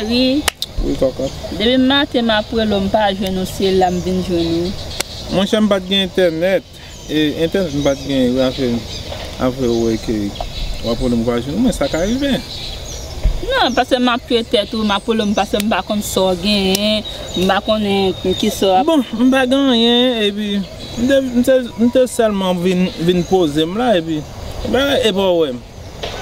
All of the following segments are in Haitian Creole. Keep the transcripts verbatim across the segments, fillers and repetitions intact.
Wi. Wi, kòkòt. Depi maten m ap rele w, m pa jwenn ou, se la m vin jwenn ou. Monchè, m pa t gen entènèt. E, entènèt m pa t gen, wi, afè, afè w wè ke w ap rele m, m pa jwenn ou, men sa ka rive. Non, paske m ap tchwe tèt ou, m ap rele w, paske m pa konn sa w genyen, m pa konnen ki sa w ap Bon, m pa gen anyen, epi m te, m te, m te sèlman vin, vin poze m la, epi, epi, epi w wè m.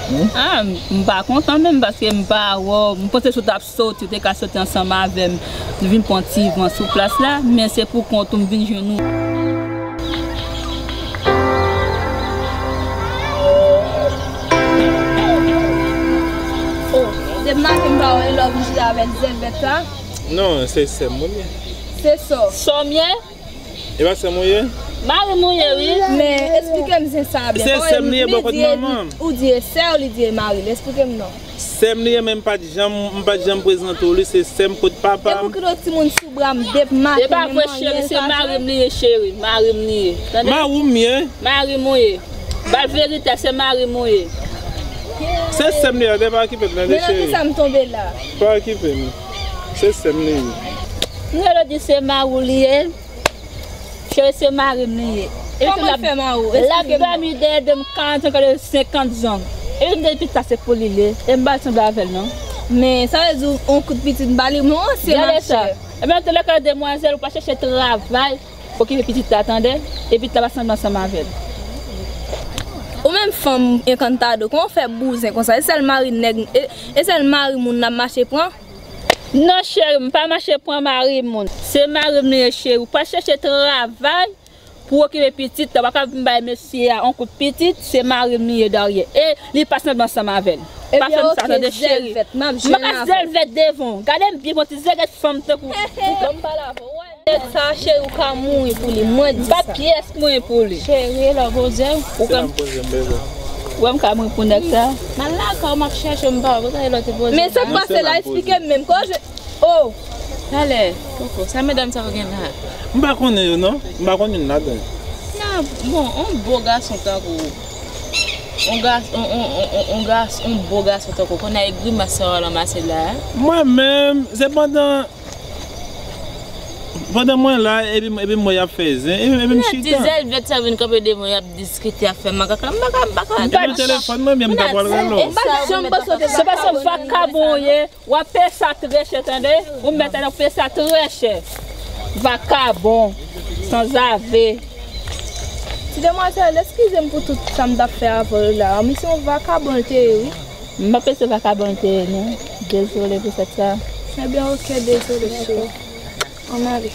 Hmm? Ah, m pa kontan menm paske m pa wè w. M panse si w t ap soti, w te ka soti ansanm avè m. Nou vin pran ti van sou plas la, men se pou kont ou m vin jwenn ou. Oh, depi maten m pa wè lè w vin chita avèk zèvèt la. Non, se sè m wi. Se sè w. Sè w m ye? E pa sè m ou ye? Mari m ou ye, wi. Men, esplike m zen sa byen. Se sè m li ye bò kot manman m. Ou di e sè w, li di e mari l. Esplike m non. Sè m li ye, men m pa t janm, m pa t janm prezante w li, se sè m kot papa m. E pou ki lòt timoun sou bra m depi maten, men manyen sa. E pa vre, cheri, se mari m li ye, cheri. Mari m li ye. Tande? Mari w m ye? Mari m ou ye. Ba l verite, se mari m ou ye. Se sè m li ye, pa okipe m, tande, cheri. Men nan ki sa m tonbe la? Pa okipe m. Se sè m li ye. M rele w di se mari w li ye. Cheri, se mari m li ye. Kòman l fè mari w? L ap dòmi dèyè do m karant zong, kade senkant zong. E m di pitit sa se pou li l ye. E m pa sanble avè l non. Men sa vle di yon kout pitit m pa li, mwen se machè. Gade sa. E menm tou lè kay demwazèl, ou pa chèche travay, okipe pitit la, tande? E pitit la pa sanble ansanm avè l. Ou menm fanm enkantado, kòman w fè bouzen konsa? E sèl mari nèg, e, e sèl mari moun n ap mache pran? Non, cheri, m pa mache pran mari moun. Se mari m li ye, cheri. Ou pa chèche travay pou okipe pitit la. Ou pa ka vin bay mesye a yon kout pitit, se mari m li ye dèyè. E li pa sanble ansanm avè l. Pa fè m sa, tande, cheri. M pa ka zèlvèt devan w. Gade m byen, yon ti zèlvèt fanm tankou w. Ou konn pale avè w, wè. Sa, cheri, ou ka mouri pou li. Mwen di sa. M pa pyès mouri pou li. Cheri, lè w poze w. Ou konn. Ou wè m ka mouri pou nèg sa? M al lakay w, m ap chèche w, m pa wè w. Poze lè w te poze. Men sa k pase la, esplike m menm. Kòman w jwenn Oh! Talè, Koko, sa medam sa yo gen la? M pa konnen yo non. M pa konn youn ladan yo. Nan, bon, on bo gason tankou w. On gas, on, on, on, on, on gas, on bo gason tankou w. Konnen e grimas sa w ranmase la a? Mwen menm, se pandan, pandan mwen la, epi, epi m wè y ap fè zen, epi, epi m chita. Ti zèlvèt sa vin kanpe devan y ap diskite, ap fè makak la. M pa ka, m pa ka. Epi telefòn mwen, men m ta pral rele w. M pa janm panse w te. Se paske vakabon w ye. W ap peye sa trè chè, tande? Ou mèt al peye sa trè chè. Vakabon, sanzave. Ti demwazèl, eskize m pou tout sa m t ap fè avè w la. Misye yon vakabon l te ye, wi. M pa panse vakabon l te ye, non. Dezole pou fèt sa. Ebyen, oke, dezole, cheri. Ann ale.